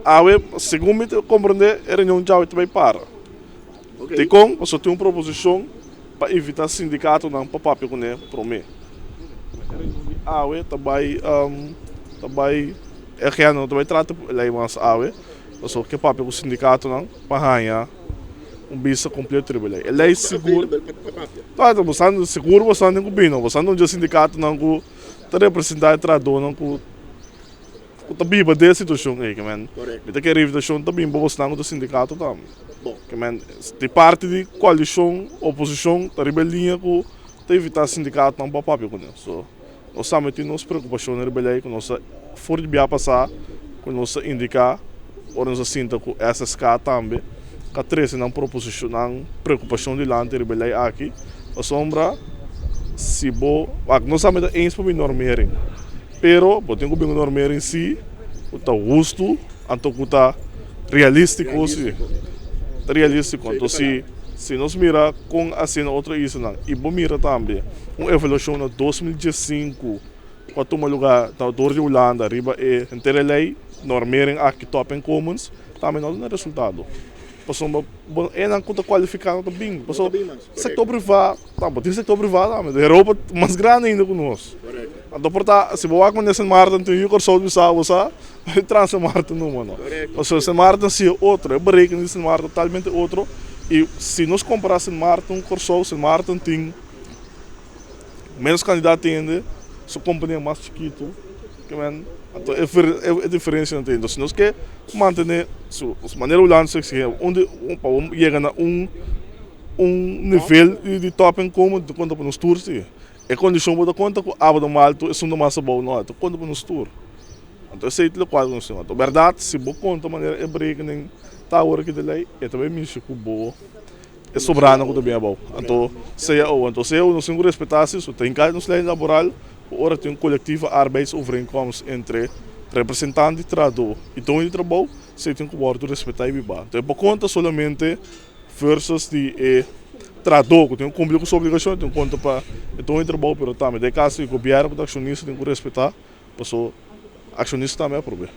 Awe, segun mi ta komprendé, e reunion djawe ta bai para. Dikon? Pasobra tin un proposishon pa invitá sindikatonan pa papia kuné promé. E reunion di awe ta bai ta bai e agenda no ta bai trata e lei mas awe, pasobra ke papia ku sindikatonan pa haña un bista kompleto riba e lei. E lei sigur, sigur boso tin ku bini, boso ta un dje sindikatonan ku ta representá e trahadónan ku. Ku ta biba den e situashon ei, ke men mi ta kere invitashon ta bin pa bosnan ku ta sindikato tambe. Ke men di parti di koalishon, oposishon ta riba e liña ku ta invitá sindikatonan pa papia kuné. So nos tambe tin nos preokupashonnan riba e lei ku nos a for di bia pasá ku nos a indiká ora nos a sinta ku SSK tambe ka trese nan proposishon nan preokupashon dilanti riba e lei aki pasobra si bo wak nos tambe ta eens pa bin normering. Pero bo tin ku bin un normering si ku ta hustu anto ku ta realístiko si. Ta realístiko. Anto si si nos mira kon a hasi na otro islanan i bo mira tambe un evaluashon na 2015 ku a tuma lugá na dor di Hulanda riba e henter e lei normering aki topinkomens tambe no ta duna resultado. Pasobra bo enan ku ta kualifiká no ta bin. Pasobra sektor privá ta bo tin sektor privá tambe. Europa ta mas grandi ainda ku nos. Anto por ta si bo wak manera Sint Maarten tin yu Kòrsou ta bisa bo sa traha Sint Maarten numa no. Pasobra Sint Maarten si e otro e berekening di Sint Maarten totalmente otro i si nos kompará Sint Maarten ku Kòrsou Sint Maarten tin menos kandidat hende su kompania mas chikitu. Anto e diferencia nan tin. Entonces nos ke mantene su manera Hulanda su exige un di pa bo yega na un un nivel di top inkomen ta konta pa nos tur si. E kondishon bo ta konta ku abo ta malto esun ta mas abou no ta konta pa nos tur. Anto esei ta lokual ku nos tin. Anto bèrdat si bo konta manera e berekening ta awor aki di lei e ta bai mishi ku bo e sobrano ku ta bin abou. Anto cao anto cao nos tin ku respetá si su ta hinká nos lei laboral ku ora tin un kolektivo arbeidsovereenkomst entre representante di trahadó i doño di trabou esei tin ku wòrdu respetá i bibá. Anto e por konta solamente versus di e trahadó ku tin ku kumpli ku su obligashon tin ku konta pa e doño di trabou pero tambe den e kaso di gobièrnu ku ta akshonista tin ku respetá paso akshonista tambe a aprob'é.